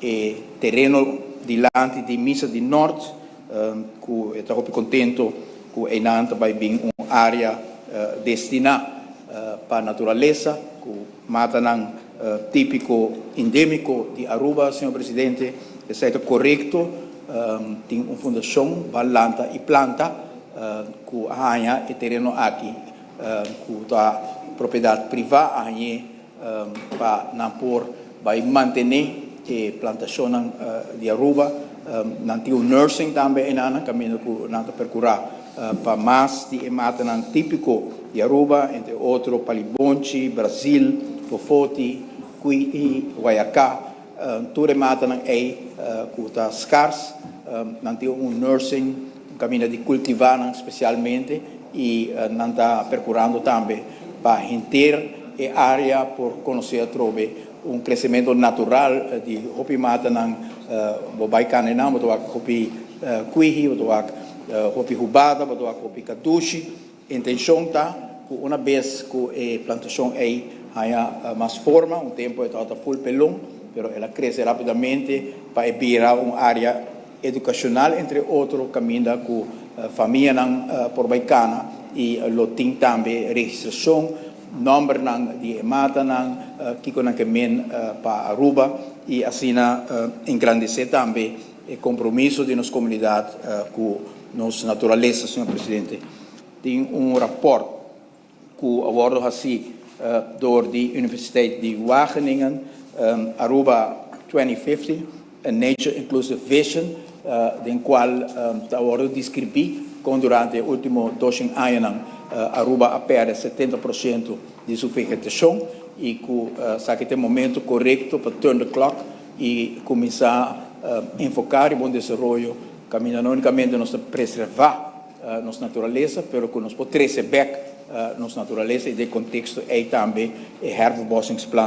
E tereno dilanti di misa di Noord, cu ta hopi contento cu einan ta bay bin un area destina pa naturalesa, cu matanan tipico endemico di Aruba, señor Presidente. Esey ta corecto. Tin un fundacion Balanta y Planta cu a haya e tereno aki, cu ta propiedad priva, a haya pa nan por bay mantene e plantacion di Aruba. Nan tin un nursery tambe einan, caminda cu nan ta percura pa mas di matanan tipico di Aruba, entre otro palibonchi, Brasil, fofoti, kwihi, guayaca, tur e matanan ey cu ta scars. Nan tin un nursery, un caminda di cultiva specialmente, y nan ta percurando tambe pa henter e area por conoce atrobe un crecemento natural di hopi matanan. Bo bay cana einan, bo ta wak hopi kwihi, bo ta wak hopi hubada, bo ta wak hopi cadushi. Intencion ta cu un biaha cu e plantacion ey haya mas forma, un tempo e ta full pelon, pero el a crece rapidamente pa bira un area educacional, entre otro, caminda cu famianan por bay cana y lo tin tambe registracion, nombernan di matanan, kico nan kiermen pa Aruba, y asina engrandece tambe e compromiso di nos comunidad cu nos naturalesa, señor Presidente. Tin un rapport cu a wordo haci door di Universiteit di Wageningen, Aruba 2050, a Nature Inclusive Vision, den cual a wordo describi con durante e ultimo 2 aña Aruba a perde 70% di su vegetacion y cu esaki ta e momento corecto pa turn the clock y cuminsa enfoca den bon desaroyo, caminda no unicamente nos preserva nos naturalesa, pero cu nos por trece back nos naturalesa, y den contexto ey tambe e herbebossingsplan.